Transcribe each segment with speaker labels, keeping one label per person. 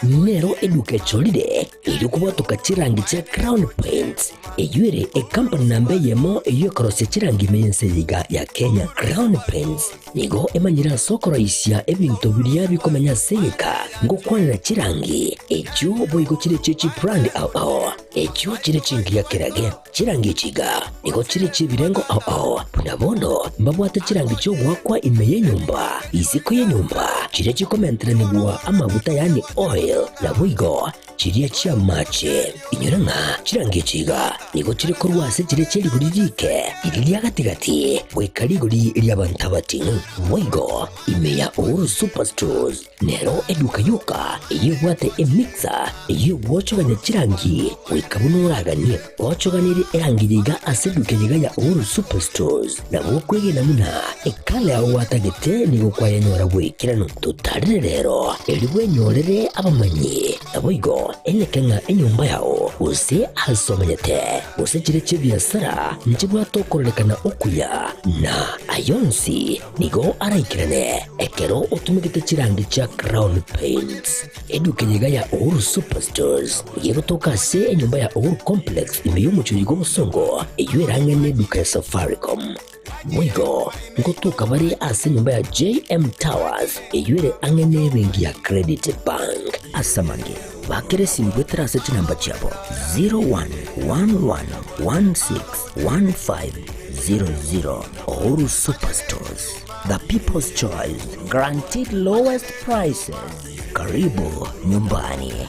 Speaker 1: Nero eduka echorire erio kobwatoka chirangi chia Crown Paints, eyio ere ekampani namba eyemo eyio ekorosia chirangi ime y'ense eye iga ya Kenya. Crown Paints nigo emanyire ase okoroisia ebinto biria bikomenya ase egeka ngokwanera chirangi echio boigo chire echie chibrand ao ao echio chire chingiya kerage. Chirangi echi iga nigo chire chi'ebirengo ao ao, buna bono mbabwate chirangi chi'ogoakwa ime y'enyomba, isiko y'enyomba, chiria chikomenteranigwa amaguta yaani oil, naboigo chiria chi'amache. Inyora ng'a chirangi echi iga nigo chire korwa ase chiria chie rigori riike, riria ria gati-gati, goika rigori ri'abanto abating'u. Boigo ime ya Uhuru Superstores Nero eduka yoka eyio ebwate emixer eyio egwochogania chirangi goika buna oraganie. Gochoganerie erangi eye iga ase eduka eye iga ya Uhuru Superstores nabo okwegena buna ekala yao gwatagete nigo kwayenyora bw'ekeranu. Totarere rero erio bwenyorere abamanyi naboigo eneke ng'a enyomba yao gose ase omenyete gose chire chi'ebiasara nchibwate okororekana okuya na ayonsi Nigo araikerane ekero otumegete chirangi chia Crown Paints. Eduka eye iga ya Uhuru Superstores nigo egotoka ase enyomba ya Uhuru Complex ime y'omochie oyo bw'obosongo eyio erang'e neduka ya Safaricom. Boigo ngotoka bare ase enyomba ya JM Towers eyio ere ang'e nebenki ya Credit Bank. Ase amange, bakera esimi goetera ase chinamba chiabo 0111161500. Uhuru Superstores, the people's choice, guaranteed lowest prices. Karibu nyumbani.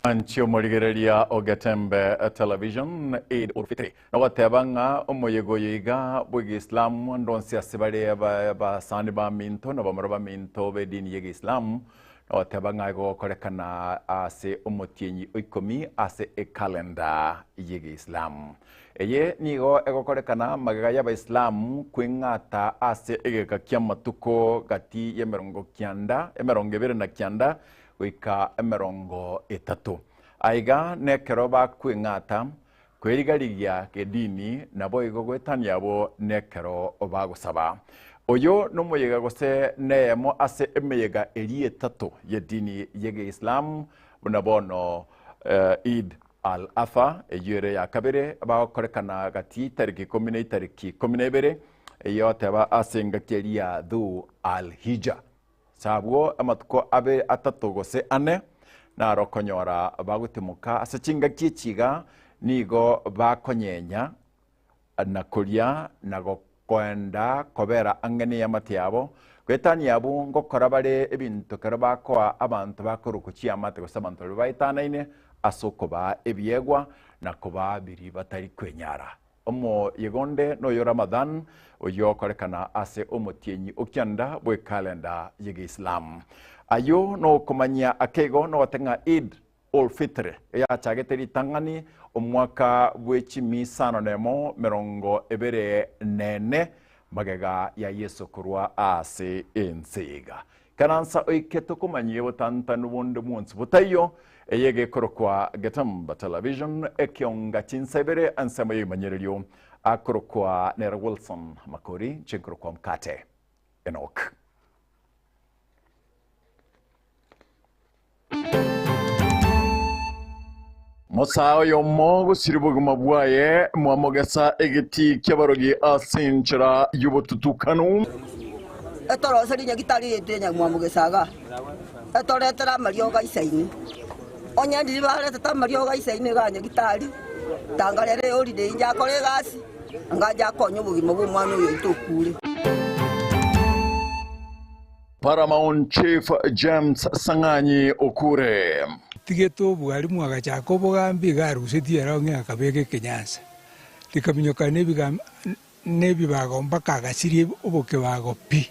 Speaker 2: Anchi omorigereria o Getembe Television Eid ul Fitri nogoteba ng'a omoyega oyo iga bw'Egeisilamu ande onsi ase bare abasani baminto na bamura baminto b'edini y'Egeisilamu nogoteba ng'a egokorekana ase omotienyi o ikomi ase ekalenda y'Egeisilamu. Eye nigo egokorekana magega y'Abaisilamu kweng'ata ase egeka ki'amatuko gati y'emerongo kianda, emerongo ebere na kianda, goika emerongo etato. Aiga nekero bakweng'ata, kweriga-rigia gedini, naboigo goetania abwo nekero bagosaba. Oyo nomoyega gose neyemo ase emeyega eria etato y'edini y'Egeislamu, buna bono Eid al-Adha, eyio ere eya kabere, bagokorekana gati y'itariki ikomi na itariki ikomi na ibere, eyio oteba ase engaki eria ya Dhu al-Hijja. Ase abwo amatuko abe atato gose ane naro okonyora bagotimoka ase chingaki echi iga, nigo bakonyenya na koria na gokoenda kobera ang'e neamate yabo. Goetania abwo ngokora bare ebinto ekero bakoa abanto bakorokwa chiamate gose abanto baria baetanaine ase okobaa ebiegwa na kobaa biria batari kwenyara. Omoyega onde noyo Ramadhan, oyio okorekana ase omotienyi o kianda bw'ekalenda y'Egeisilamu. Ayio nokomanyia ake igo nogoteba ng'a Eid. Ul-Fitr eyachagete ritang'ani omwaka bwe chimisano nemo 24 magega ya Yeso korwa ase ense iga. Karansa oike tokomanyie botantanu bonde bwonsi botaiyo, eye egekorokwa Getemba Television ekionga chinsa ibere ensemo y'ebimanyererio akorokwa nere Wilson Makori nche nkorokwa Mkate Enoch. Musa oyomo gosiria obogima bwaye mwamogesa egetii ki'abarogi ase enchera y'obotutukanu.
Speaker 3: Etoroserie nyagitari yaito ya Nyamwamogesa iga, etoretere amariogo aisaine. Onye ndiri baretete amariogo aisaine iga nyagitari, tanga rero eholiday inche akore egasi, anga inche akonye obogima bw'omwana oyo oito okure.
Speaker 2: Paramount Chief James Sang'anyi okure.
Speaker 4: Tigete obwarimu agachaka obogambi iga arusetie erong'i akabeka ekenyansa, rikaminyoka nebibago mpaka agasiria obokebago pi.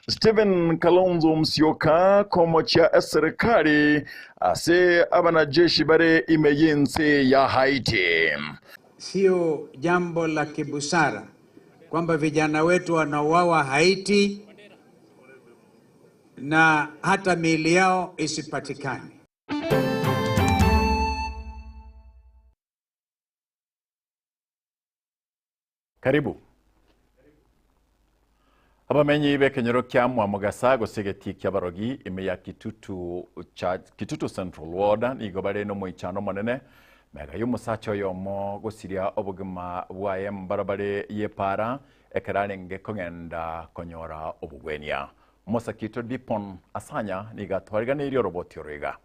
Speaker 2: Stephen Kalonzo Musyoka komochia eserekari ase abanajeshi bare ime y'ense ya Haiti.
Speaker 5: Sio jambo la kibusara kwamba vijana wetu wanauawa Haiti na hata miili yao isipatikane.
Speaker 2: Karibu. Abamenyi b'ekenyoro kia Mwamogasa gose egetii ki'abarogi ime ya Kitutu cha Kitutu Central Ward nigo bare nomoichano omonene mega y'omosacha oyomo gosiria obogima bwaye mbarabare y'epaara ekero arenge kogenda konyora obogwenia. Omosakito Dipon Asanya nigo atwariganeirie oroboti oro iga.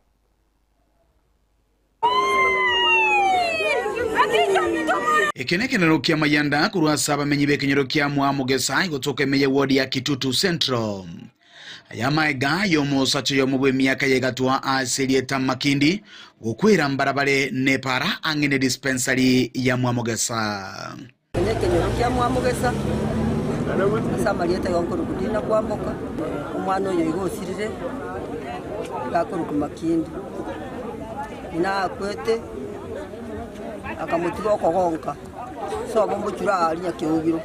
Speaker 6: Eke nekenero ki'amayanda korwa ase abamenyi b'ekenyoro kia Mwamugesa egotoka ime ye ward ya Kitutu Central. Aya amaega y'omosacha oyomo bw'emiaka y'egatwa ase erieta Makindi gokwera mbarabare nepara ang'e ne dispensary ya Mwamugesa.
Speaker 3: Eke nekenyoro kia Mwamugesa, ase amarieta igo nkorokwa Dina Kwamboka, omwana oyo igo osirire, iga akorokwa Makindi. Ng'ina akwete, akamotiga okogonka, sobo mbochura aaria Nyakeugiro.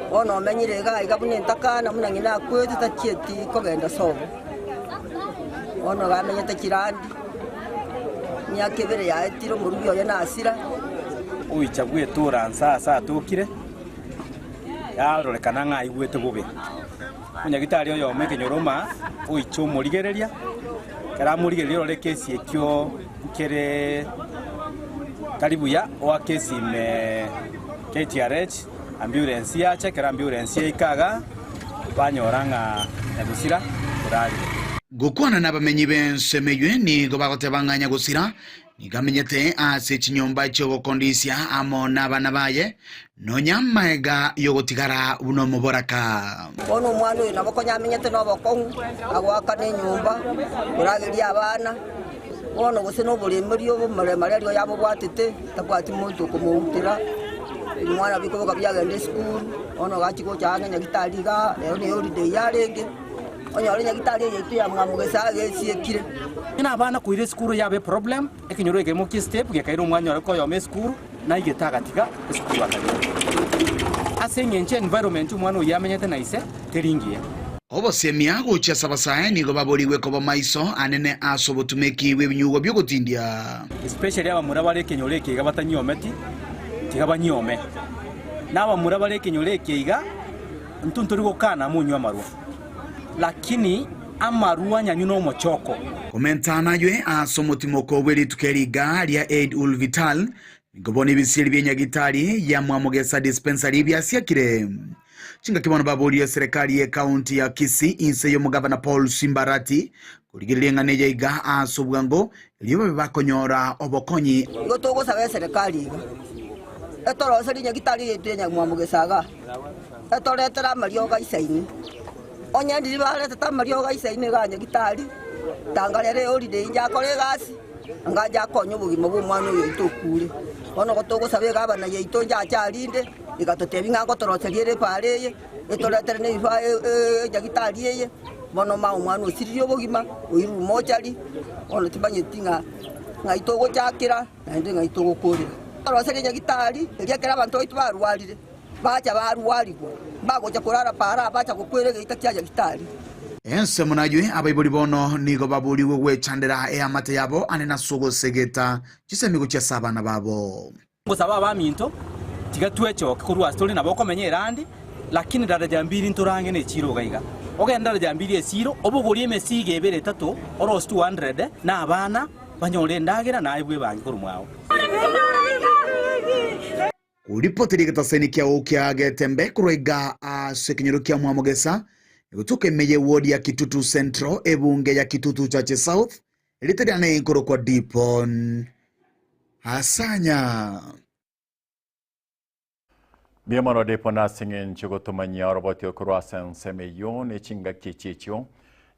Speaker 3: Bono omenyire iga iga buna entakana buna ng'ina akwete tachieti kogenda sobo. Bono iga amenyete chirandi, emiaka ebere yaetire omorugi oye nasira.
Speaker 7: Ogoicha gw'etora nse aase atokire, yarorekana ng'a aigwete bobe. Omonyagitari oyomo ekenyoro maa oicha omorigereria, ekero amorigereria orore ekesi ekio nkere tari buya, oake esime KTRH, ambulance yacha, ekero ambulance yaika igaa, banyora ng'a nyagusira orarire.
Speaker 6: Gokwana nabamenyi b'ensemo eyio nigo bagoteba ng'a nyagusira Nigo amenyete ase chinyomba chi'ogokondisia amo nabana baye, nonya amaega y'ogotigara buna omoboraka.
Speaker 3: Bono omwana oyo nabo konya amenyete nobokong'u, agoakana enyomba, korageria abana, bono gose noboremeri oboremari aria oyabobwatete, tabwati monto okomoutera, ebimwana bikoboka biagenda esukuru, bono gachia gocha ang'e nyagitari igaa, rero ne holiday yarenge. Onyore nyagitari eye yaito ya Mwamugesa gesiekire.
Speaker 7: Onye abana koira esukuru yaba eproblem, ekenyoro ekemokia estep gekaira omwanya ore koyoma esukuru, naigete agatiga esukuru akagenda. Ase eng'encho environment omwana oyio amenyete na ise teri ngiya.
Speaker 6: Obosemia gochia ase abasae nigo baborigwe koba maiso anene ase obotumeki bw'ebinyugwa bi'ogotindia.
Speaker 7: Especially abamura bare ekenyoro eke iga batanyiometi, tiga banyiome. Na abamura bare ekenyoro eke iga, intwe ntori gokana monywe amarwa. Lakini amarwa nyanywe nomochoko.
Speaker 6: Komenta naywe ase omotimoko bwe rituko eri iga ria Eid ul Vital, nigo bono ebisieri bia Nyagitari ya Mwamogesa Dispensary biasiakire. Chingaki bono baborie eserekari ye county ya Kisii inse y'omogavana Paul Simbarati korigereria eng'ana eye iga ase obwango erio babe bakonyora obokonyi.
Speaker 3: Igo togosaba eserekari iga etoroserie Nyagitari yaito ya Nyamwamogesa igaa. Etoretere amariogo aisaine. Onye ndiri baretete amariogo aisaine iga nyagitari, tanga rero eholiday inche akore egasi, anga inche akonye obogima bwa omwana oyo oito okure. Bono igo togosaba egavana yaito inche ache arinde, egatotebia ng'a ngotoroseria ere epaara eye, etoretere na ebifaa enyagitari eye. Bono mao omwana osiririe obogima, oirwe mochari, bono timanyeti ng'a ng'ai togochakera naende ng'ai togokorera. Toroserie nyagitari eria ekero abanto baito barwarire, bacha barwarigwa, mbagocha korara paara bacha gokwera egeita kia nyagitari.
Speaker 6: Ensemo naywe abaibori bono nigo baborigwe gwechandera eamate yabo ane nase ogosegeta chisemi gochia ase abana babo.
Speaker 7: Ngosaba abaminto, tiga twechoke korwa ase tore nabo okomenya erandi, lakini daraja mbiri ntorange ne chiiro iga iga. Ogende daraja mbiri esiiro, obogorie emesigo ebere etato, orose 200, na abana banyore endagera, naye bwebange korwa mwao.
Speaker 6: Koripoti ri'egetaseni kiao kia Getembe korwa iga ase ekenyoro kia Mwamogesa, egotoka ime y'ewodi ya Kitutu Central, ebunge ya Kitutu Chache South, erieta riane nkorokwa Dipon Asanya.
Speaker 2: Mbuya mono Dipon ase eng'encho gotomanyia oroboti korwa ase ensemo eyio ne chingaki echi echio.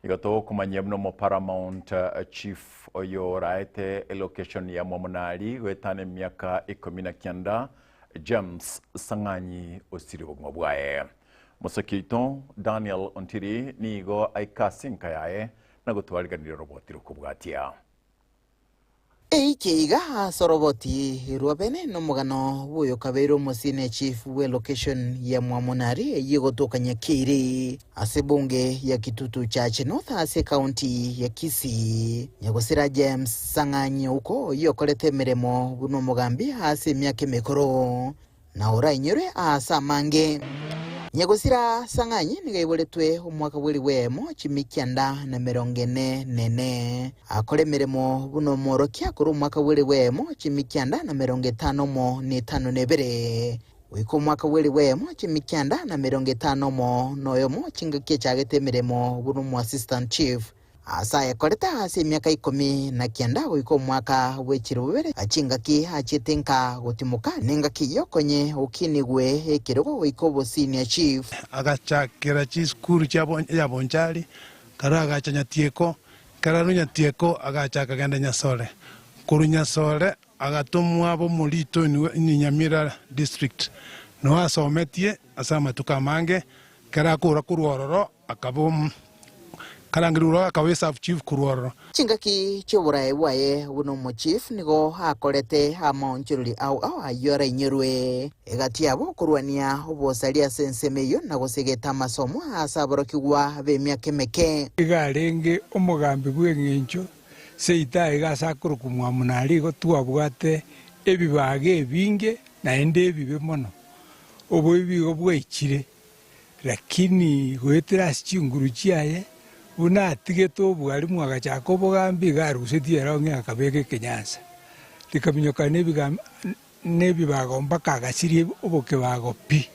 Speaker 2: Igo togokomanyia buna omo Paramount Chief oyo oraete elocation ya Mwamunari goetana emiaka ikomi na kianda James Sang'anyi osirie obogima bwaye. Moseki oito Daniel Ontiri nigo aika ase enka yaye na gotwariganiria oroboti rokobwatia.
Speaker 8: Eike iga ase oroboti rwa bene nomogano bw'oyokabeire omosenior chief bw'elocation ya Mwamonari eyio egotoka Nyakeire ase ebunge ya Kitutu Chache North ase ecounty ya Kisii. Nyagosira James Sang'anyi Ouko oyio okorete emeremo buna omogambi ase emiaka emekoro na orainyorwe aase amange. Nyagosira Sang'anyi nigo aiboretwe omwaka bw'elifu eyemo chimikianda na emerongo ene nene. Akore emeremo buna omworokia korwa omwaka bw'elifu eyemo chimikianda na emerongo etano omo na etano na ebere goika omwaka bw'elifu eyemo chimikianda na emerongo etano omo na oyomo chingaki echagete emeremo buna omoassistant chief. Ase ayekorete ase emiaka ikomi na kianda goika omwaka bw'echilifu bibere, chingaki achiete nka gotimoka, nengaki eyio konye okinigwe ekerogo goika obosenior chief.
Speaker 9: Agachakera chisukuru chia ya Bonchari, kare agacha Nyatieko, ekero arure Nyatieko agacha akagenda Nyasore, korwa Nyasore agatomwa bomorito in Nyamira district, noo asometie ase amatuko amange, ekero akora korwa ororo akaba Karangeria ororo akaba esub chief korwa ororo.
Speaker 8: Chingaki chi'oboraai bwaye buna omochief nigo akorete amaonchorori ao ao ayio arainyorwe egati yabo korwania obosaria ase ensemo eyio na gosegeta amasomo ase aborokigwa b'emiaka emeke.
Speaker 4: Iga arenge omogambi bw'engencho seito aiga ase akorokwa Mwamunari igo twabwate ebibaga ebinge naende ebibe mono. Oboibi igo bwaichire Lakini goetera ase chinguru chiaye, buna atigete obwarimu agachaka obogambi, iga arusetie erong'i akabeka ekenyansa, rikaminyoka nebibago mpaka agasiria obokebago pi.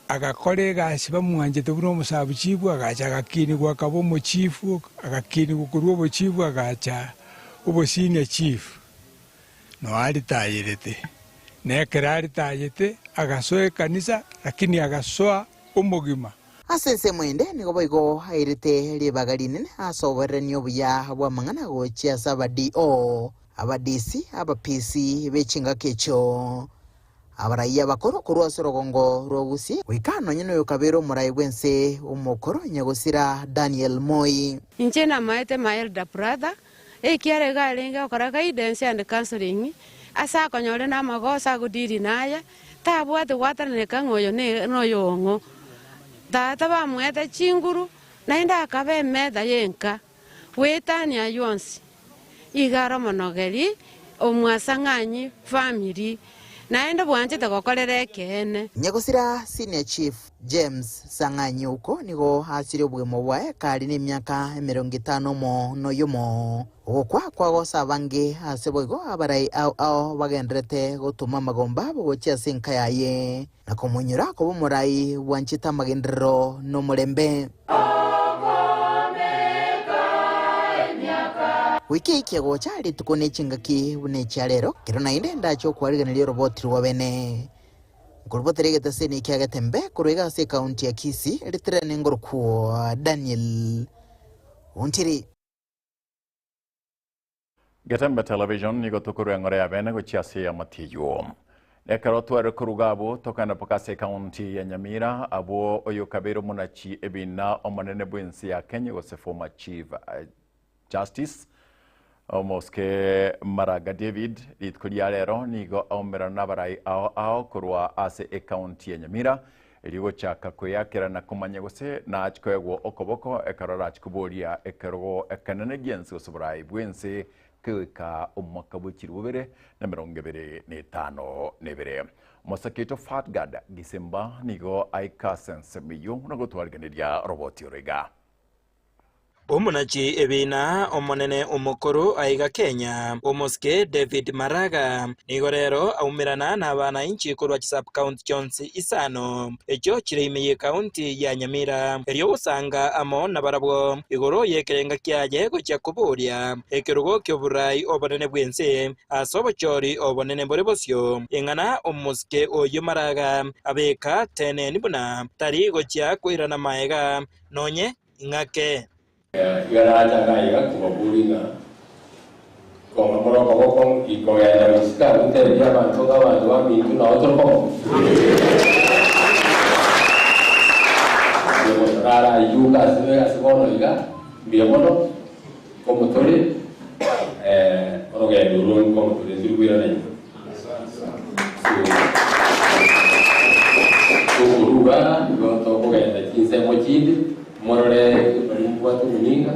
Speaker 4: Agakora egasi bamwanchete buna omosabuchifu, agacha agakinigwa akaba omochifu, agakinigwa korwa obochifu agacha obosenior chief. Noo aritayerete, na ekero aritayete agasoa ekanisa, lakini agasoa omogima.
Speaker 8: Ase ensemo ende nigo boigo airete ribaga rinene ase oboererania obuya bw'amang'ana gochia ase aba DO, aba DC, aba PC be chingaki echio, abarai abakoro korwa ase orogongo rwa Gusii, goika nonye noyokabeire omorai bw'ense omokoro nyagosira Daniel Moi.
Speaker 10: Inche namaete my elder brother, Ekiagera iga arenge gokora guidance and counseling ase akonyore na amagoso agodiri naye, tabwate gwatananeka ng'a oyo noyo ong'o. Tata bamoete chinguru, naende akaba emeta y'enka, goetania ayio onsi, iga are omonogeri omwasang'anyi family, naende bwanchete gokorera ekeene.
Speaker 8: Nyagosira Senior Chief James Sang'anyi Ouko nigo aasirie obogima bwaye kare nemiaka emerongo etano omo noyomo. Ogokwa kwagosa abange ase boigo abarai ao ao bagendererete gotoma amagomba abo gochia ase enka yaye, na komoinyora koba omorai bwanchete amagenderero nomorembe. Goika eikia gocha rituko ne chingaki buna echia rero, kero naende ndache okwarigeneria oroboti rwa bene. Nkorobotera egetaseni kia Getembe korwa iga ase ekaunti ya Kisii, ritirane ngorokwo Daniel Ontiri.
Speaker 2: Getembe Television nigo tokorwa eng'ora ya bene gochia ase amatieywo. Ekero tware koruga abwo, tokagenda mpaka ase ekaunti ya Nyamira, abwo oyokabeire omonachi ebina omonene bw'ense ya Kenya gose former Chief Justice Omosike Maraga David, rituko ria rero nigo aumerana nabarai ao ao korwa ase ekaunti ya Nyamira erio gochaka kweyakera na komanya gose nachi koegwa okoboko ekero arachi koboria ekerogo ekenene gi'ense gose oborai bw'ense Goika omwaka bwe chilifu bibere na emerongo ebere na etano na ebere. Omosake oito Fatgard Gisimba nigo aika ase ensemo eyio na gotwarigeneria oroboti oro iga.
Speaker 11: Omonachi ebiina omonene omokoro aiga Kenya, omosike David Maraga, nigo rero aumerana nabanainchi korwa chisub-county chionsi isano echio chire ime y'ecounty ya Nyamira, erio gosanga amo nabarabwo igoro y'ekerenga kiaye gochia koboria ekerogo ki'oborai obonene bw'ense ase obochori obonene bore bosio, ing'ana omosike oyio Maraga abeka teneni buna tari gochia koirana magega nonye ing'ake.
Speaker 12: Iga nacha ngaiga kobaboria ng'a kong'a more okoboko ikogenda goisiko abwo ntebie abanto ng'a abanto baminto nao tore komo. Mbuya mono naro ayuka ase ase bono iga mbuya mono nkomotore orogendo oro nkomotore ntiri koirana nyuma. So tokoruga igo tokogenda chinsemo chinde. Morore baria mobwate omoninga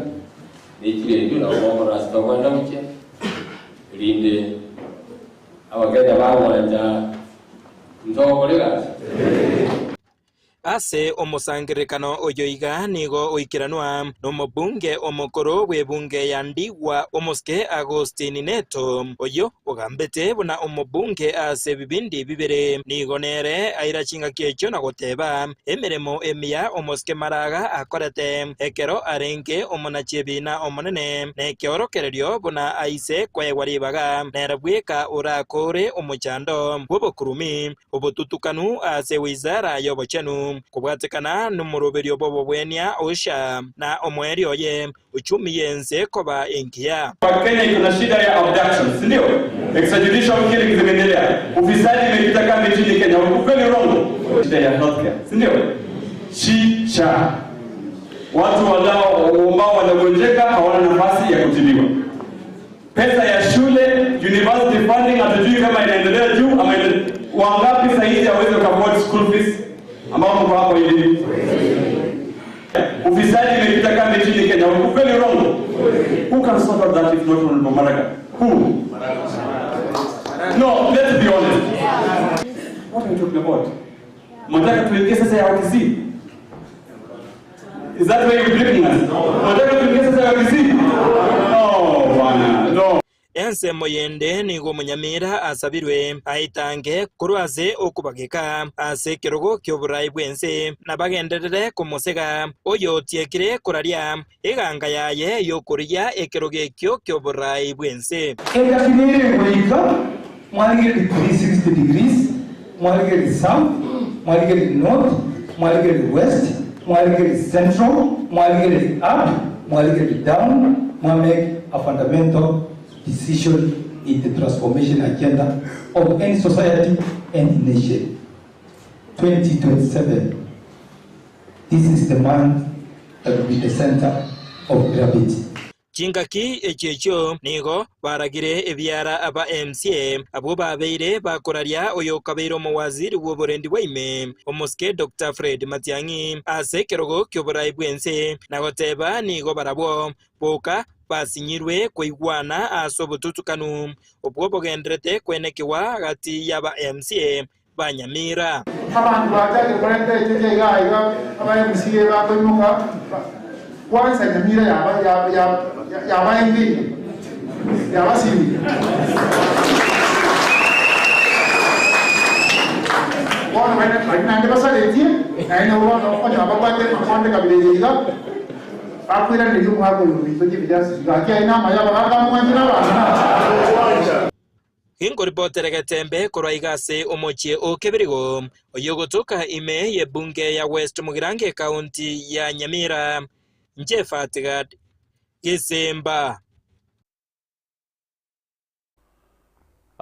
Speaker 12: ne chirendio, nabo mokorora ase tokogenda gochia, erinde Abakenya bagwancha ntogokora egasi.
Speaker 11: Ase omosangererekano oyo iga nigo oikeranwa nomobunge omokoro bw'ebunge ya Ndigwa omosike Agostini Neto, oyio ogambete buna omobunge ase ebibindi bibere. Nigo nere aira chingaki echio na goteba, Emeremo emiya omosike Maraga akorete ekero arenge omonachi ebiina omonene, nekeorokererio buna aise koegwa ribaga, nere bweka orakore omochando bw'obokurumi, obotutukanu ase wizara y'obochenu, kobwatekana nomoroberio bw'obobwenia OSHA, na omoerio oye, uchumi y'ense koba engiya.
Speaker 13: Kenya iko na shida ya abductions, si ndio? Extrajudicial killings zimeendelea, ufisadi imekita kambi nchini Kenya. Ukweli urongo? Shida ya healthcare, si ndio? Chi cha watu walao ambao wanagonjeka hawana nafasi ya kutibiwa. Pesa ya shule, university funding hatujui kama inaendelea juu ama inaendelea. Wangapi saa hizi hawezi afford school fees ambao mko hapo hivi? Ufisadi imekita kambi nchini Kenya. Ukweli urongo? Who can sort out that if not Honorable Maraga? Who? No, let's be honest. What are we talking about? Mnataka tuingie sasa ya Wakisii? Is that where you're bringing us? Mnataka tuingie sasa ya Wakisii? Oh, bwana. No.
Speaker 11: Ensemo yende nigo omonyamira asabirwe aitange korwa ase okobageka ase ekerogo ki'oborai bw'ense, na bagenderere komosega oyotiekire koraria eganga yaye y'okorigia ekerogo ekio ki'oborai bw'ense.
Speaker 14: Engaki nere goika mwarigererie 360 degrees, mwarigererie south, mwarigererie north, mwarigererie west, mwarigererie central, mwarigererie up, mwarigererie down, mwa make a fundamental decision in the transformation agenda of any society and nation. 2027 this is the man that will be the center of gravity.
Speaker 11: Chingaki echio echio nigo baragire ebiara aba MCA abwo babeire bakoraria oyokabeire omowaziri bw'oborendi bwa ime, omosike Doctor Fred Matiang'i ase ekerogo ki'oborai bw'ense na goteba nigo barabwo boka basinyirwe koigwana ase obotutukanu obwo bogenderete kwenekigwa gati y'aba MCA ba Nyamira.
Speaker 15: Abanto bachakire korenta echeche iga iga aba MCA bakoimoka kwansa Nyamira yaba yabaengeire yabasinyire. Bono baria naende basaretie naende nabo bono okonyora babwate amakonde kabere eye iga bakoiraneria omwaka oyo ominto chibiasi gaki aye namaya abagaka mwanche na abang'ina.
Speaker 11: Ginkoripotere getembe korwa iga ase omochie o Kebirigo, oyio ogotoka ime y'ebunge ya West Mugirango ekaunti ya Nyamira, inche Fatgad Gisimba.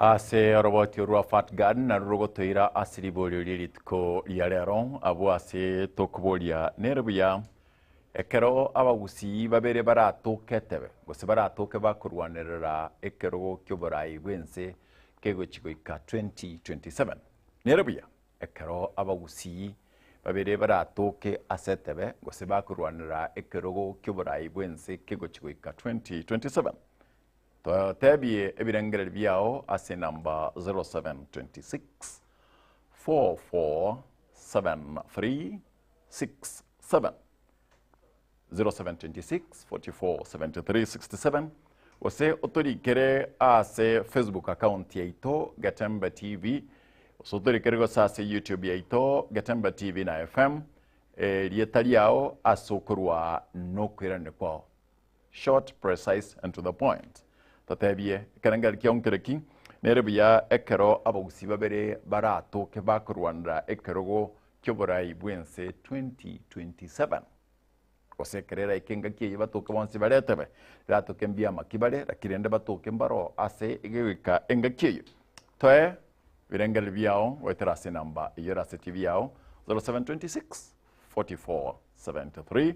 Speaker 2: Ase oroboti rwa Fatgard naru rogotoira ase riborio rie rituko ria rero abwo ase tokoboria nere buya ekero abagusii babere baratoke etebe gose baratoke bakorwanerera ekerogo kia oborai bwa ense kegochi goika 2027 nere buya ekero abagusii babere baratoke ase etebe gose bakorwanerera ekerogo kia oborai bwa ense kegochi goika 2027 Totebie ebirengererio biao ase enamba 0726 4473 67 0726 44 73 67 gose otorikere ase Facebook account yaito Getembe TV gose otorikere gose ase YouTube yaito Getembe TV na FM erieta riao ase okorwa nokoiraneri kwao Short, precise and to the point. Totebie, ekerengeri kiao nkereki, nere buya ekero abagusii babere baratoke bakorwanera ekerogo ki'oborai bw'ense 2027. Gose ekero eraike engaki eye batoke bonsi baretebe, riratoke mbiama ki bare, lakini rende batoke mbaro ase egegoika engaki eyio. Toe ebirengererio biao goetera ase enamba eyio ere ase TV yao 0726 44 73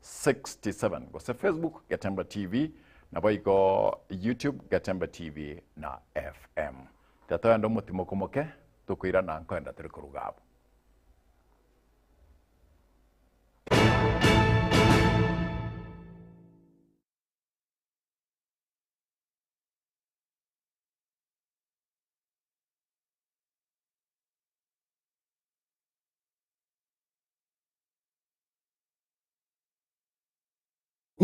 Speaker 2: 67 gose Facebook Getemba TV naboigo YouTube Getemba TV na FM. Tatoenda omotimoko moke tokoirana nkoenda tore koruga abwo.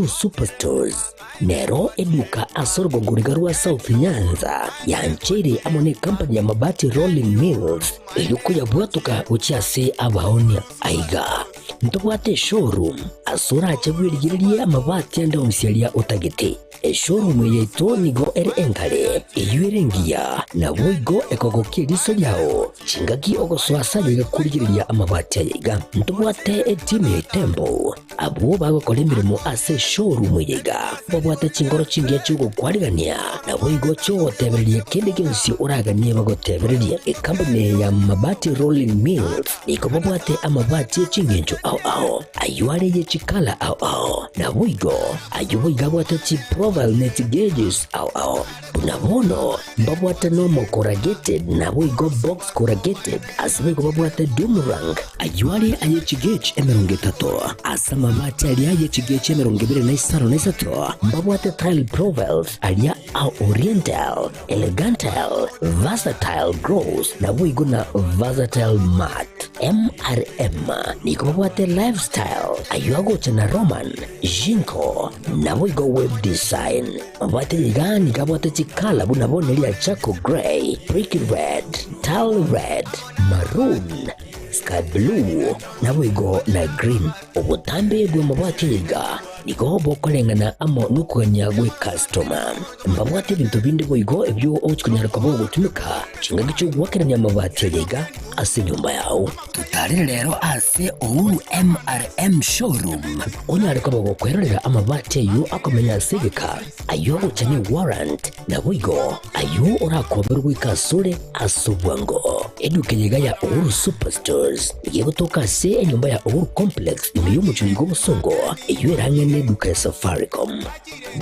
Speaker 1: Superstores nero eduka ase orogongo riga rwa South Nyanza yancheire amo ne company ya Mabati Rolling Mills erio koyabwatoka gochia ase abaonia. Aiga ntobwate eshowroom ase orache bwerigererie amabati ande onsi aria otagete. Eshowroom yaito nigo ere engare, eyio ere engiya, naboigo ekogokia eriso riao chingaki ogosoa ase ayaiga korigereria amabati ayaiga. Ntobwate etimu ya Itembo, abwo bagokora emeremo ase eshowroom eye iga, babwate chingoro chingiya chi'ogokwarigania, naboigo chi'ogotebereria kende gionsi oraganie bagotebererie. Ekampuni eye ya Mabati Rolling Mills nigo babwate amabati e chingencho ao ao, ayio are ye chikala ao ao, naboigo Ayio boigo abwate chiprofile ne chigeges ao ao. Buna bono mbabwate normal corrugated naboigo box corrugated ase boigo babwate doom rank. Ayio are aye chigauge 30, ase amabati aria aye chigauge 25 mbabwate tile profiles aria a oriental, elegantal, versatile gloss naboigo na versatile matte. MRM nigo babwate lifestyle ayio agocha na Roman, Jinko, naboigo web design. Mabwate iga nigo abwate chikala buna bono eria charcoal grey, brick red, tile red, maroon, sky blue, naboigo na green. Obotambe bw'amabwate iga nigo bokoreng'ana amo nokogania gw'ekastoma. Mbabwate ebinto binde boigo ebio ogochia konyara koba ogotumeka chingaki chi'ogoakerania amabati aya iga ase enyomba yao. Totarere rero ase Uhuru MRM Showroom onyare koba gokwerorera amabati ayio akomenya ase egeka, ayio agocha ne warrant, naboigo ayio orakoberwe goika asore ase obwango. Eduka eye iga ya Uhuru Superstores nigo egotoka ase enyomba ya Uhuru Complex ime y'omochie oiga obosongo, eyio ere ang'e neduka ya Safaricom.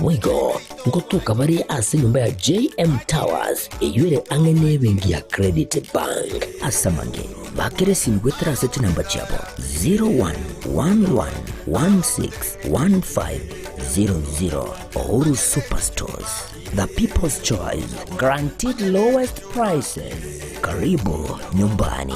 Speaker 1: Boigo ngotoka bare ase enyomba ya JM Towers eyio ere ang'e nebenki ya Credit Bank. Ase amange, bakera esimi goetera ase chinamba chiabo 0111161500. Uhuru Superstores, the people's choice, guaranteed lowest prices. Karibu nyumbani.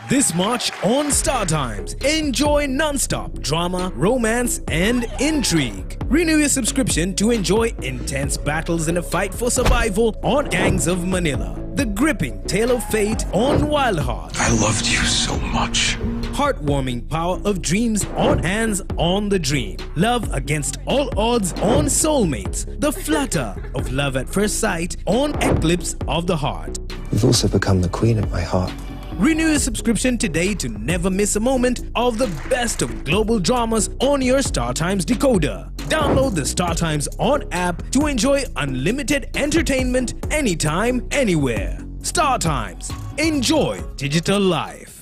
Speaker 16: This March on Star Times, enjoy non-stop drama, romance, and intrigue. Renew your subscription to enjoy intense battles in a fight for survival on Gangs of Manila, the gripping tale of fate on Wild Heart.
Speaker 17: I loved you so much.
Speaker 16: Heartwarming power of dreams on Hands on the Dream. Love against all odds on Soulmates. The flutter of love at first sight on Eclipse of the Heart.
Speaker 18: You've also become the queen of my heart.
Speaker 16: Renew your subscription today to never miss a moment of the best of global dramas on your StarTimes decoder. Download the StarTimes On app to enjoy unlimited entertainment anytime, anywhere. StarTimes. Enjoy digital life.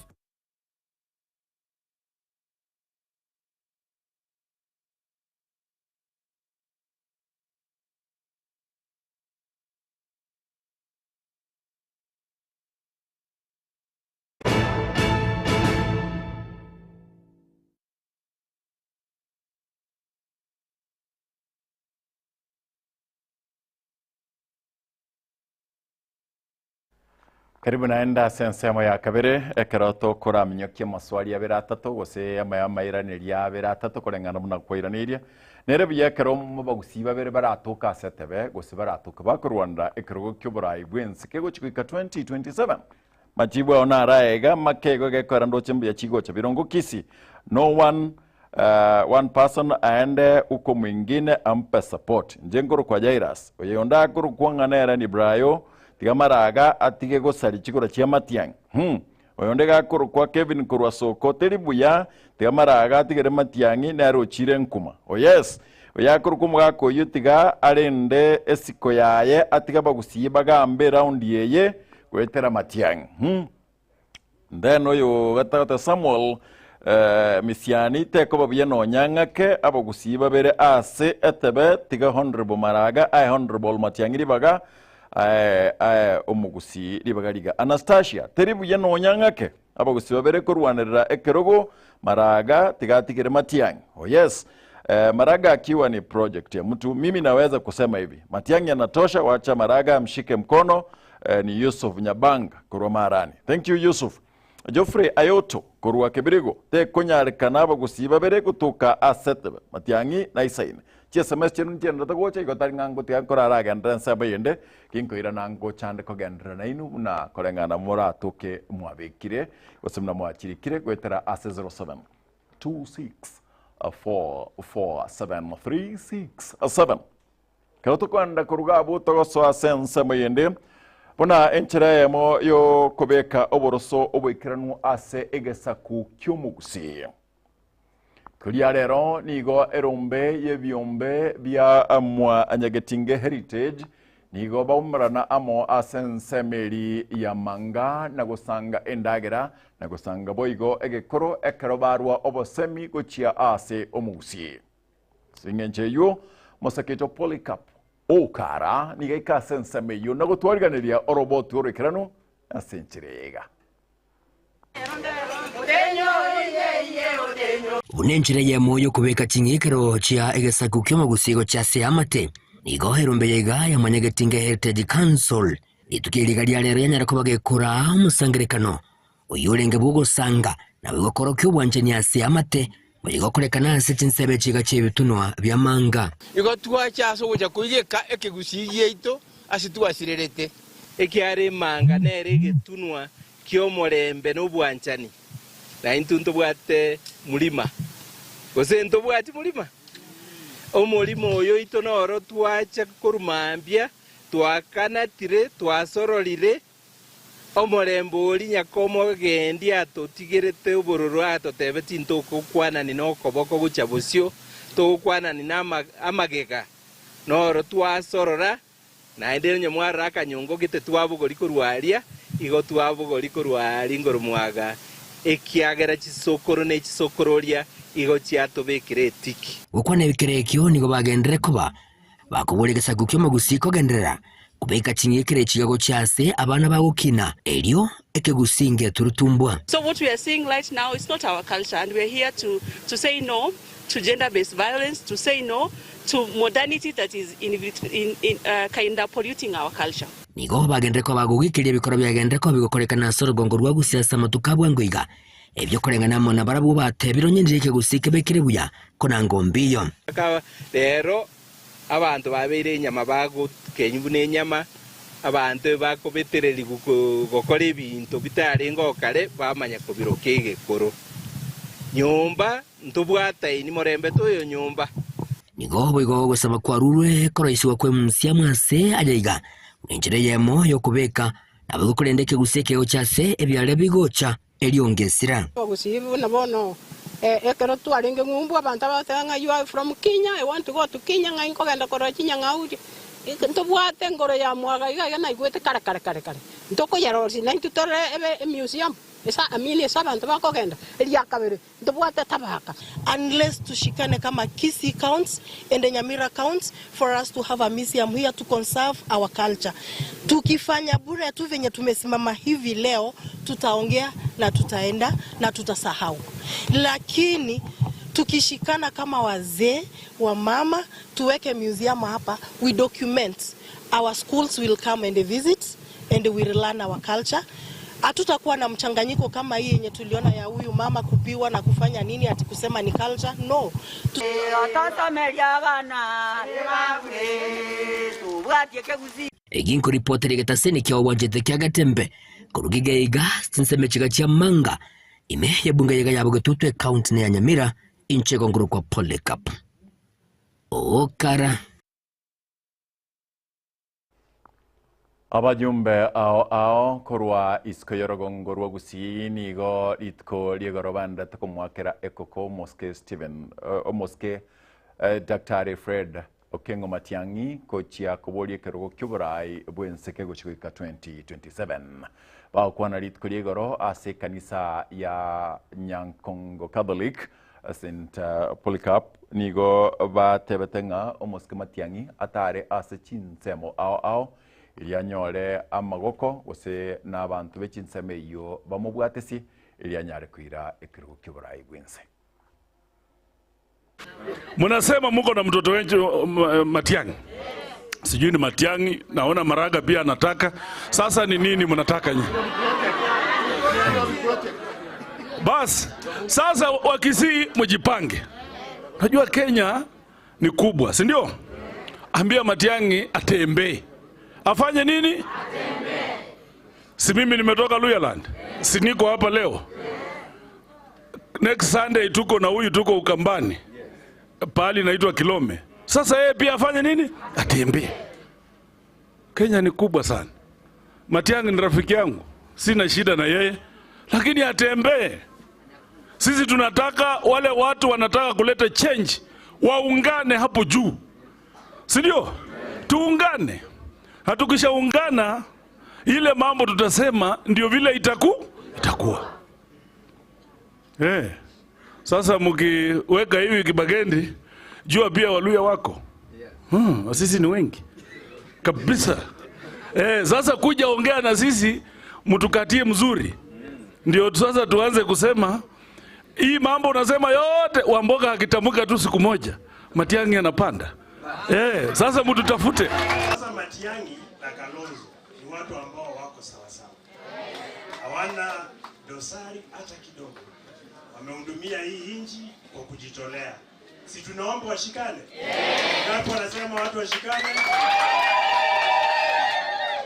Speaker 2: Karibu naende ase ensemo ya kabere ekero tokoraminyokia amaswali abere atato gose amaya amairaneria abere atato koreng'ana buna kwairaneirie. Nere buya ekero abagusii babere baratoke ase etebe gose baratoke bakorwanera ekerogo ki'oborai bw'ense kegochi goika 2027. Machibu ao naro aya iga, make igo gekoera ndoche mbuya chigocha birongo Kisii no one uh, one person aende uko mwingine ampe support. Inche nkorokwa Jairus, oyo onde akorokwa ng'a nere ni Brayo, tiga maraga atige gosaria chikura chia matiang'i. Hmm. Oyo onde gakorokwa Kevin korwa Soko, teri buya, tiga maraga atigere matiang'i nere ochire nkuma. Oh yes, oyo akorokwa omogaka oyio tiga arende esiko yaye atige abagusii bagambe eraundi eye goetera matiang'i. Hmm. Then oyo gatagata Samuel eh, Misiani tekoba buya nonya ng'ake abagusii babere ase etebe tiga Honorable Maraga aye Honorable Matiang'i ribaga aye aye omogusii ribaga riga Anastasia teri buya nonya ng'ake abagusii babere korwanerera ekerogo Maraga tiga atigere Matiang'i. Oh yes. Eh, Maraga akiwa ni project ya mtu, mimi naweza kusema hivi, Matiang'i anatosha, wacha Maraga amshike mkono. Eh, ni Yusuf Nyabanga korwa Marani. Thank you Yusuf. Geoffrey Ayoto korwa Kebirigo tekonyarekana abagusii babere gotoka ase etebe Matiang'i na Isaine. Chi SMS chienu nchienderete gocha igo tari ng'a ngotiga nkoraragenderera ensemo eyende ginkoirana ngochande kogenderera nainwe buna koreng'ana moratoke mwabekire gose buna mwachirikire goetera ase 07 26 447 367. Ekero tokoenda koruga abwo togosoa ase ensemo eyende, buna enchera eyemo y'okobeka oboroso oboikeranu ase egesaku ki'omogusii. Koria rero nigo erombe y'ebiombe bia Mwanyagetinge Heritage nigo baumerana amo ase ensemo eri ya Manga na gosanga endagera na gosanga boigo egekoro ekero barwa obosemi gochia ase omogusii. Ase engencho eyio, mosaketo Polycarp okara nigo aika ase ensemo eyio na gotwariganeria oroboti oroikeranu ase enchera eye iga.
Speaker 1: Buna enchera eyemo y'okobeka ching'ikero chia egesaku ki'omogusii gochia ase amate, nigo erombe ya iga yamanyegeti nge Heritage Council. Rituko eri iga ria rero yanyara koba gekora omosangerekano Oyio orenge bw'ogosanga, naboigo korokia obwanchani ase amate, boigo korekana ase chinsebe chiga chi'ebitunwa bi'amanga.
Speaker 18: Igo twacha ase ogocha koigeka ekegusii giaito ase twasirerete.
Speaker 11: Ekiagera emanga nere egetunwa ki'omorembe na obwanchani, na intwe ntobwate murima, gose ntobwati murima? Omorimo oyo oito noro twacha korwa mambia, twakanatire, twasororire, Omorembe oria nyakomogendi atotigerete obororo atotebeti ntogokwanani nokoboko gochia bosio, togokwanani namagega, noro twasorora, naende onye mwarora akanyongo gete twabogori korwa aria, igo twabogori korwa aaria igoro mwaga, ekiagera chisokoro ne chisokororia igo chiatobekire etiki.
Speaker 1: Gokwana ebikero ekio nigo bagenderere koba Bakoboria egesaku ki'omogusii kogenderera kobeka ching'ikero echiga gochia ase abana bagokina, erio ekegusii ngeturutumbwa.
Speaker 19: So what we are seeing right now is not our culture and we are here to to say no to gender based violence, to say no to modernity that is in, in, in, uh, kinda polluting our culture.
Speaker 1: Nigo bagenderere koba bagogikeria ebikorwa biagenderere koba bigokorekana ase orogongo rwa Gusii ase amatuko a bwango iga, ebio koreng'ana amo nabarabwo batebire onye ndire ekegusii kebekire buya, konanga ombiyo.
Speaker 18: Rero abanto babeire enyama bagokenywa buna enyama, abanto ebakobetererigwa gokora ebinto bitarengeo kare, bamanya kobiroka egekoro. Nyomba ntobwataini morembe toyo nyomba.
Speaker 1: Nigo boigo ogosaba kwarurwe koroisigwa kw'emusiamu ase aya iga, buna enchera eyemo y'okobeka. Naboigo korende ekegusii ekegocha ase ebiaare bigocha, erio ngesira.
Speaker 20: Abagusii buna bono ekero twarenge ng'umbu abanto abagoteeba ng'a you are from Kenya, I want to go to Kenya ng'ai nkogenda korora chinyang'au iria. Ntobwate engoro ya mwaga iga iga naigwete kare kare kare kare. Ntokoyerosia naintwe torore ebe emuseum ase I mean ase abanto bakogenda. Eria kabere ntobwate tabaka.
Speaker 21: Unless tushikane kama Kisii counts and Nyamira counts for us to have a museum here to conserve our culture. Tukifanya bure tu venye tumesimama hivi leo tutaongea na tutaenda na tutasahau. Lakini tukishikana kama wazee, wamama, tuweke museum hapa, we document. Our schools will come and visit and we will learn our culture. Hatutakuwa na mchanganyiko kama hii yenye tuliona ya huyu mama kupiwa na kufanya nini ati kusema ni culture. No.
Speaker 1: Eki nkoripotera egetaseni kia obwanchete kia Getembe korwa Gigeiga chinsemo chiga chia Manga ime y'ebunge yaiga ya Bogetutu ecounty ne ya Nyamira inche igo nkorokwa Polycarp Okara.
Speaker 2: Abajumbe ao ao korwa isiko y'orogongo rwa Gusii nigo rituko ri'igoro baenderete komoakera ekoko omosike Stephen omosike Daktari Fred Okengo Matiang'i gochia koboria ekerogo ki'oboraai bw'ense kegochia goika 2027. Bagokwana rituko ria igoro ase ekanisa ya Nyankongo Catholic St Polycarp nigo batebete ng'a omosike Matiang'i atare ase chinsemo ao ao erio anyore amagoko gose na abanto be chinsemo eyio bamobwatesie erio anyare koira ekerogo ki'oboraai bw'ense.
Speaker 22: Munasema muko na mtoto wenyu Matiang'i, sijui ni Matiang'i, naona Maraga pia anataka. Sasa ni nini mnataka nyinyi? Bas, sasa Wakisii mjipange. Najua Kenya ni kubwa, si ndio? Ambia Matiang'i atembee, afanye nini? Si mimi nimetoka Luhyaland, si niko hapa leo. Next Sunday tuko na huyu, tuko Ukambani, pahali inaitwa Kilome. Sasa yeye pia afanye nini? Atembee. Kenya ni kubwa sana. Matiang'i ni rafiki yangu, sina shida na yeye, lakini atembee. Sisi tunataka wale watu wanataka kuleta change waungane hapo juu, si ndio? Tuungane, na tukishaungana ile mambo tutasema ndio vile itakuwa. Sasa mkiweka hivi kibagendi, jua pia Waluya wako. Sisi ni wengi kabisa. Sasa kuja ongea na sisi mtukatie mzuri. Ndio sasa tuanze kusema hii mambo unasema yote Wamboka akitamka tu siku moja Matiang'i anapanda. Sasa mtutafute.
Speaker 23: Sasa Matiang'i na Kalonzo ni watu ambao wako sawa sawa. Hawana dosari hata kidogo. Wamehudumia hii nchi kwa kujitolea. Si tunaomba washikane? Ngapi wanasema watu washikane?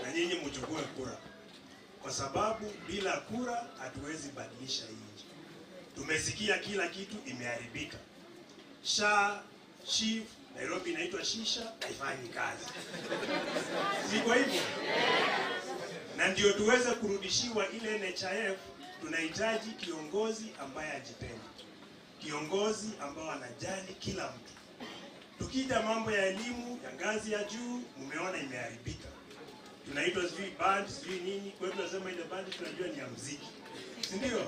Speaker 23: Na nyinyi mchukue kura. Kwa sababu bila kura hatuwezi badilisha hii nchi. Tumesikia kila kitu imeharibika. SHA, SHIF, Nairobi inaitwa shisha, haifanyi kazi. Si kwa hivyo? Na ndio tuweze kurudishiwa ile NHIF, tunahitaji kiongozi ambaye ajipendi. Kiongozi ambao anajali kila mtu. Tukija mambo ya elimu ya ngazi ya juu, mmeona imeharibika. Tunaitwa sijui band, sijui nini. Kwa hiyo tunasema ile band tunajua ni ya muziki. Si ndio?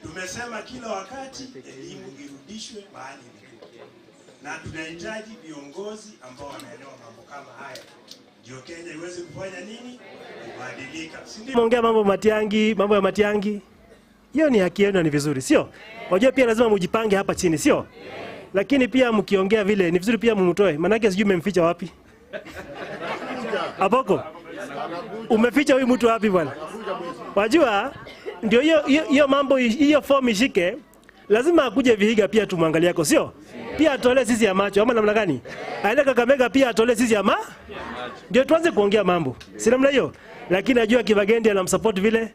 Speaker 23: Tumesema kila wakati elimu irudishwe mahali ilikuwa. Na tunahitaji viongozi ambao wanaelewa mambo kama haya. Ndio Kenya iweze kufanya nini? Kubadilika. Si ndio?
Speaker 24: Muongea mambo Matiang'i, mambo ya Matiang'i. Hiyo ni haki yenu na ni vizuri, sio? Wajua pia lazima mujipange hapa chini, sio? Lakini pia mkiongea vile ni vizuri pia mumtoe, maanake sijui mmemficha wapi. Apoko. Umeficha huyu mtu wapi bwana? Wajua ndio hiyo hiyo mambo hiyo form ishike, lazima akuje Vihiga pia tumwangalie yako, sio? Pia atolee sisi ya macho ama namna gani? Aende Kakamega pia atolee sisi ya ma? Ndio tuanze kuongea mambo. Si namna hiyo? Lakini najua Kibagendi anamsupport vile,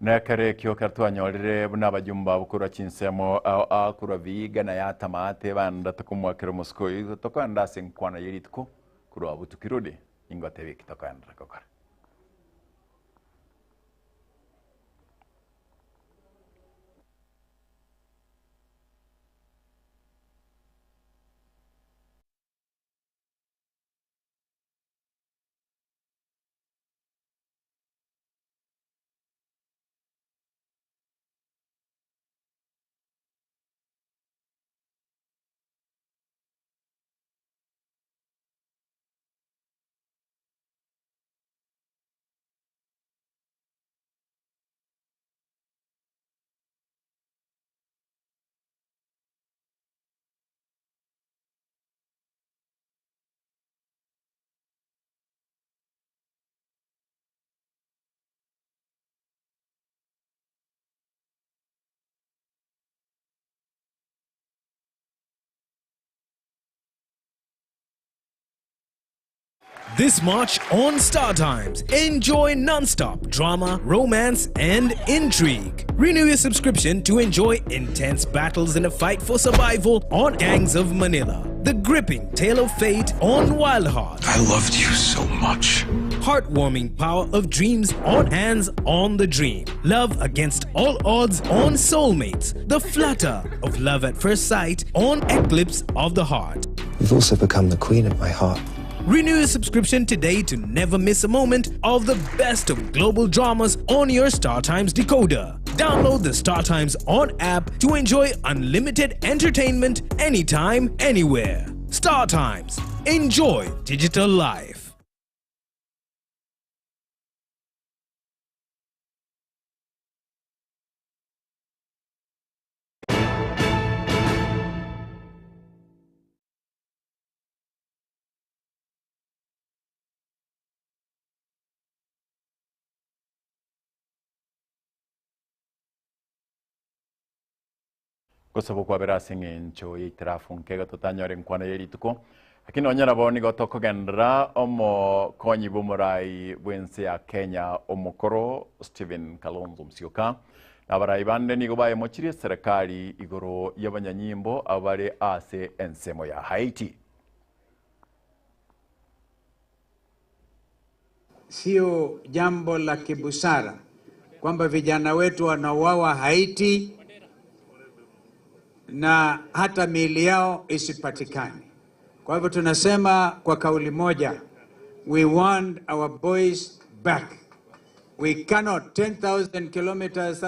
Speaker 2: Nekere ekio kero twanyorire buna abajumbe abo korwa chinsemo ao ao korwa Vihiga na Yatamate baendete komwakera omosike oyo tokoenda ase enkwana ye rituko korwa abwo tukirudi ningotebie eki tokoenderera gokora.
Speaker 16: This March on Star Times, enjoy non-stop drama, romance, and intrigue. Renew your subscription to enjoy intense battles in a fight for survival on Gangs of Manila. The gripping tale of fate on Wild Heart.
Speaker 17: I loved you so much.
Speaker 16: Heartwarming power of dreams on Hands on the Dream. Love against all odds on Soulmates. The flutter of love at first sight on Eclipse of the Heart.
Speaker 3: You've also become the queen of my heart.
Speaker 16: Renew your subscription today to never miss a moment of the best of global dramas on your Star Times decoder. Download the Star Times On app to enjoy unlimited entertainment anytime, anywhere. Star Times. Enjoy digital life.
Speaker 2: Gosaba okwabera ase eng'encho y'eitirafu nkega totanyore enkwana ye rituko, lakini nonya nabo nigo tokogenderera omokonyi bw'omorai bw'ense ya Kenya omokoro Stephen Kalonzo Musyoka na abarai bande nigo bayemochirie eserekari igoro y'abanyanyimbo abare ase ensemo ya Haiti.
Speaker 5: Sio jambo la kibusara kwamba vijana wetu wanauawa Haiti na hata miili yao isipatikane. Kwa hivyo tunasema kwa kauli moja, we want our boys back. We cannot 10,000 kilometers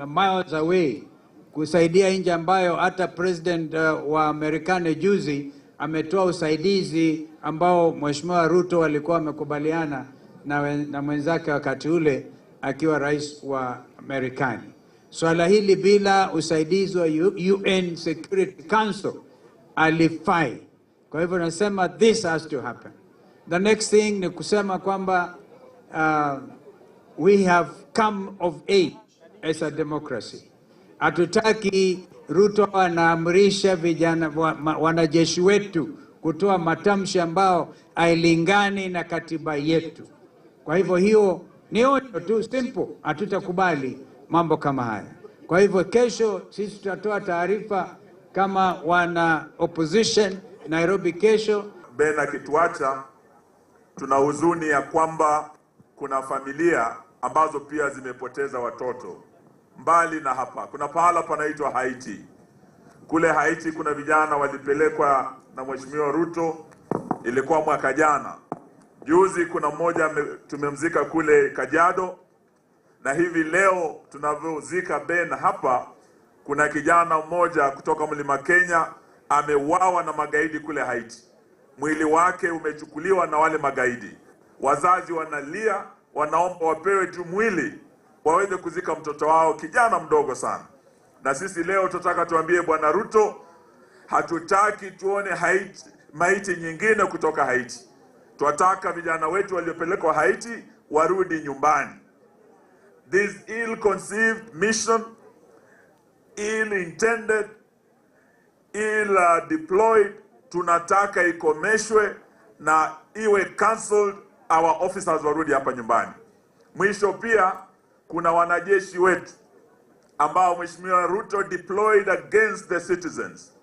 Speaker 5: miles away kusaidia nchi ambayo hata president wa Marekani juzi ametoa usaidizi ambao Mheshimiwa Ruto alikuwa amekubaliana na mwenzake wakati ule akiwa rais wa Marekani. Swala hili bila usaidizi wa UN Security Council alifai. Kwa hivyo nasema this has to happen. The next thing ni kusema kwamba we have come of age as a democracy. Hatutaki Ruto anaamrisha vijana wanajeshi wetu kutoa matamshi ambao hailingani na katiba yetu. Kwa hivyo hiyo ni onyo tu simple, hatutakubali mambo kama haya. Kwa hivyo kesho sisi tutatoa taarifa kama wana opposition Nairobi kesho.
Speaker 6: Ben akituacha, tuna huzuni ya kwamba kuna familia ambazo pia zimepoteza watoto. Mbali na hapa, kuna pahala panaitwa Haiti. Kule Haiti kuna vijana walipelekwa na Mheshimiwa Ruto, ilikuwa mwaka jana. Juzi kuna mmoja tumemzika kule Kajiado, na hivi leo tunavyozika Ben hapa, kuna kijana mmoja kutoka Mlima Kenya ameuawa na magaidi kule Haiti. Mwili wake umechukuliwa na wale magaidi. Wazazi wanalia, wanaomba wapewe tu mwili waweze kuzika mtoto wao, kijana mdogo sana. Na sisi leo tunataka tuambie Bwana Ruto, hatutaki tuone Haiti, maiti nyingine kutoka Haiti. Tunataka vijana wetu waliopelekwa Haiti warudi nyumbani. This ill-conceived mission, ill-intended, ill-deployed, tunataka ikomeshwe na iwe cancelled, our officers warudi hapa nyumbani. Mwisho pia Kuna wanajeshi wetu ambao Mheshimiwa Ruto deployed against the citizens,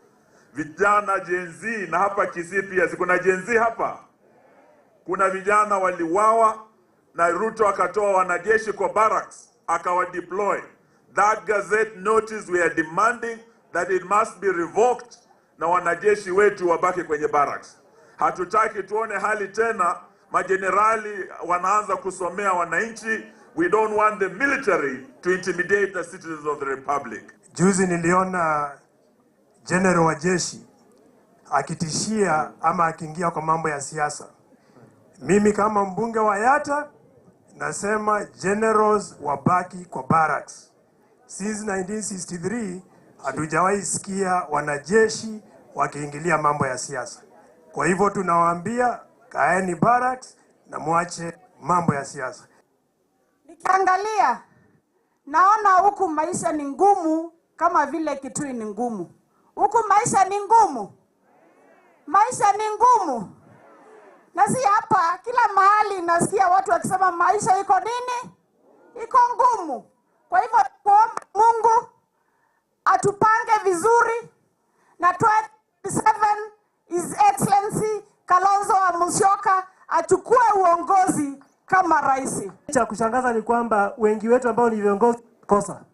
Speaker 6: vijana Gen Z, na hapa Kisii pia si kuna Gen Z hapa? Kuna vijana waliwawa na Ruto akatoa wanajeshi kwa barracks akawadeploy. That gazette notice we are demanding that it must be revoked na wanajeshi wetu wabaki kwenye barracks. Hatutaki tuone hali tena majenerali wanaanza kusomea wananchi. We don't want the military to intimidate the citizens of the republic.
Speaker 4: Juzi niliona general wa jeshi akitishia ama akiingia kwa mambo ya siasa. Mimi kama mbunge wa Yata nasema generals wabaki kwa barracks. Since 1963 hatujawahi sikia wanajeshi wakiingilia mambo ya siasa. Kwa hivyo tunawaambia kaeni barracks na mwache mambo ya siasa.
Speaker 7: Nikiangalia naona huku maisha ni ngumu kama vile Kitui ni ngumu. Huku maisha ni ngumu, maisha ni ngumu, na si hapa, kila mahali nasikia watu wakisema maisha iko nini, iko ngumu. Kwa hivyo kuomba Mungu atupange vizuri na 27 His Excellency Kalonzo wa Musyoka achukue uongozi kama rais.
Speaker 24: Cha kushangaza ni kwamba wengi wetu ambao ni viongozi kosa,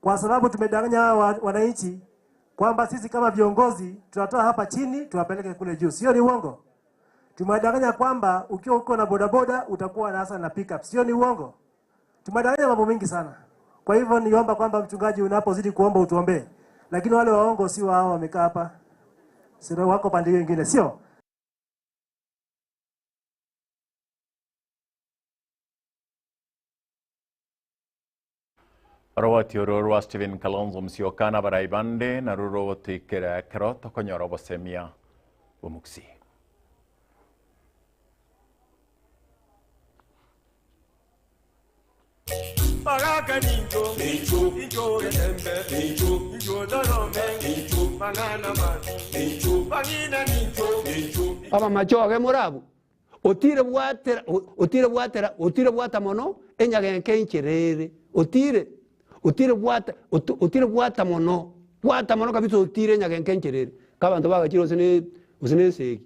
Speaker 24: kwa sababu tumedanganya hawa wananchi kwamba sisi kama viongozi tunatoa hapa chini tuwapeleke kule juu. Sio, ni uongo? Tumewadanganya kwamba ukiwa uko na bodaboda utakuwa na hasa na pickup. Sio, ni uongo? Tumewadanganya mambo mengi sana. Kwa hivyo niomba kwamba mchungaji, unapozidi kuomba utuombee, lakini wale waongo sio hao wamekaa hapa, sio wako pande hiyo ingine, sio?
Speaker 2: Oroboti oro rwa Stephen Kalonzo Musyoka na abarai bande naru rogotoikera ekero tokonyora obosemia bw'omogusii.
Speaker 9: Baraka ninjo, ninjo, ninjo getembe, ninjo, ninjo dorome, ninjo, banana man, ninjo, banina ninjo, ninjo.
Speaker 10: Abamachoge morabu otire bwatera otire bwatera otire bwata mono enyagenke encherere otire otire bwata otire bwata mono bwata mono kabisa otire enyagenke encherere ka abanto bagachire gose ne gose ne esegi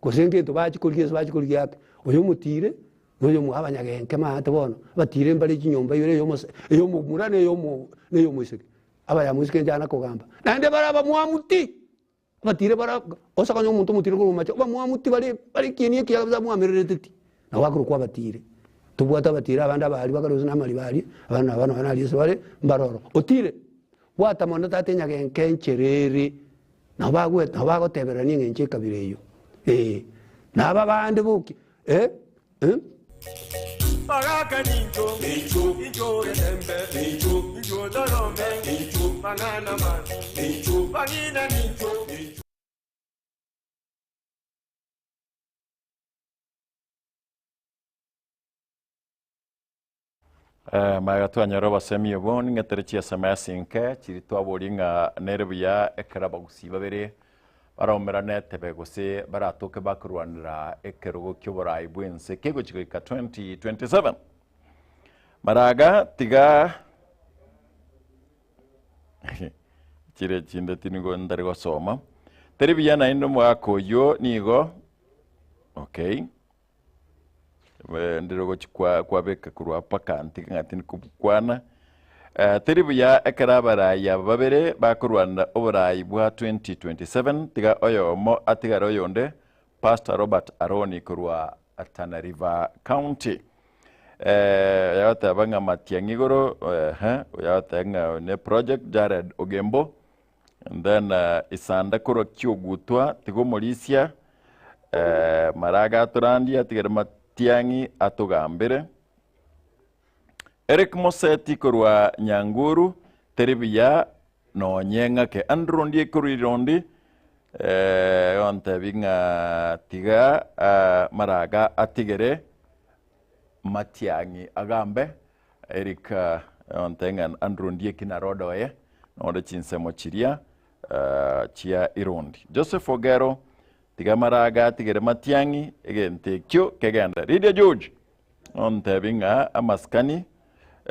Speaker 10: gose ngento bachikorigia ase bachikorigia ake oyo omotire na oyo omwa abanyagenke maate bono abatire mbare chinyomba ibere eyomose eyomomura na eyomo na eyomoiseke abayamoiseke inche naana kogamba naende bare abamwamu ti. Abatire bara ose konya omonto omotire korwa omomache, abamwamu tibari bare ekieni ekiya kabisa mwamererete ti, nabo bakorokwa abatire. Tobwate abatire abande abaria bakare gose na amariba aria, abande nabo nonye naria ase bare, mbare ororo. Otire, bwata mono tata enyagenke enchera ere, nabo bagwe nabo bagotebererania eng'encho ekabira eyio, eh. Na aba bande boki eh eh.
Speaker 9: Baraka ninjo, ninjo, ninjo getembe, ninjo, ninjo dorome, ninjo, banana man, ninjo, banina ninjo, ninjo.
Speaker 2: Eh, magega twanyora obosemi obo ning'etere chiSMS inke chiri twaboria ng'a nere buya ekero abagusii babere baraumerane etebe gose baratoke bakorwanera ekerogo kia oborai bwa ense kegochi goika 2027. Maraga tiga chire chinde tinigo ntari gosoma. Teri buya naende omogaka oyio nigo okay. Ndire gochi kwa kwabeka korwa mpaka ntige ng'a tindikobukwana. Eh, teri buya ekero abarai aba babere bakorwanera oborai bwa 2027 tiga oyomo atigare oyonde Pastor Robert Aroni korwa Tana River County. Eh, oyagoteba ng'a Matiang'i igoro ehe, oyagoteba ng'a ne project Jared Ogembo and then uh, Isanda korwa Kiogutwa tiga omorisia eh, Maraga atorandia atigere Matiang'i atogambere. Eric Moseti korwa Nyanguru teri buya nonye ng'ake Andrew ndie korwa Irondi eh, ontebi ng'a tiga uh, Maraga atigere Matiang'i agambe Eric uh, ontebi ng'a Andrew ndie kinarodoye nonde chinsemo chiria uh, chia Irondi. Joseph Ogero tiga Maraga atigere Matiang'i egento ekio kegenda. Lydia George ontebi ng'a amaskani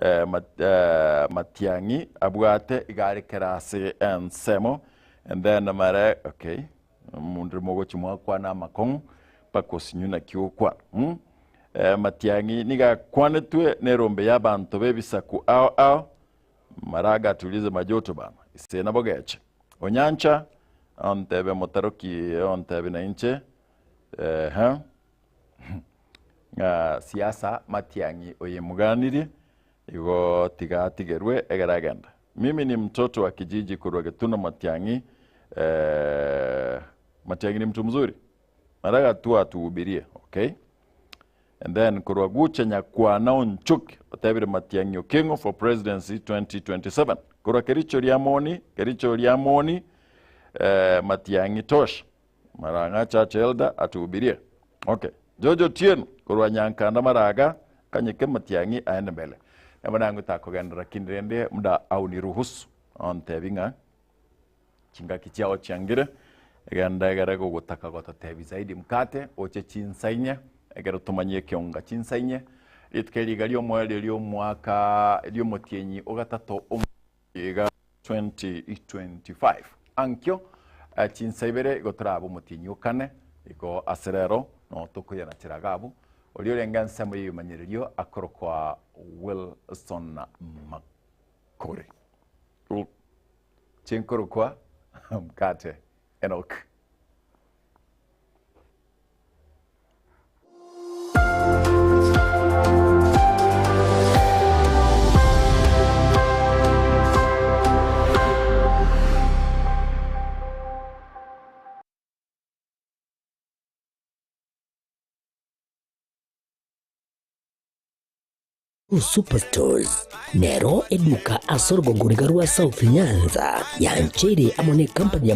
Speaker 2: eh, mat, eh, Matiang'i abwate iga are kera ase ensemo and then mare okay mundu mogochi mwakwana amakong'u mpaka osinyu naki okwana mm? eh, Matiang'i niga akwanetwe nerombe y'abanto b'ebisaku ao ao Maraga atulize majoto bana ise nabo geche Onyancha ontebe motaroki ontebe na inche ehe ng'a siasa Matiang'i oye muganirie igo tiga atigerwe egere agende. Mimi ni mtoto wa kijiji korwa Getuno Matiang'i eh, Matiang'i ni mtu mzuri Maraga tu atuhubirie okay And then korwa Gucha Nyakwana Onchoki otebire Matiang'i Okeng'o for presidency 2027. Korwa Kericho Riamoni, Kericho Riamoni eh, Matiang'i tosha. Marang'a Church Elder atuhubirie. Okay. George Otieno korwa Nyankanda Maraga kanyeke Matiang'i aende mbele. Nabo nang'we takogenderera kindi rende muda auniruhusu ontebi ng'a Chingaki chiao chiangire, egenda egere gogotaka gototebi zaidi mkate oche chinsainye, ekero tomanye ekionga chinsainye. Rituko eri iga ri'omoerio ri'omwaka ri'omotienyi ogatato iga 2025. Ankio eh, chinsa ibere igo torabe omotienyi okane, igo ase rero no tokoyana chiraga abwo. Oria orenge ensemo y'ebimanyererio akorokwa Wilson Makori. Chinkorokwa mkate Enoch.
Speaker 1: Superstores nero eduka ase orogongo riga rwa South Nyanza yancheire amo ne company ya.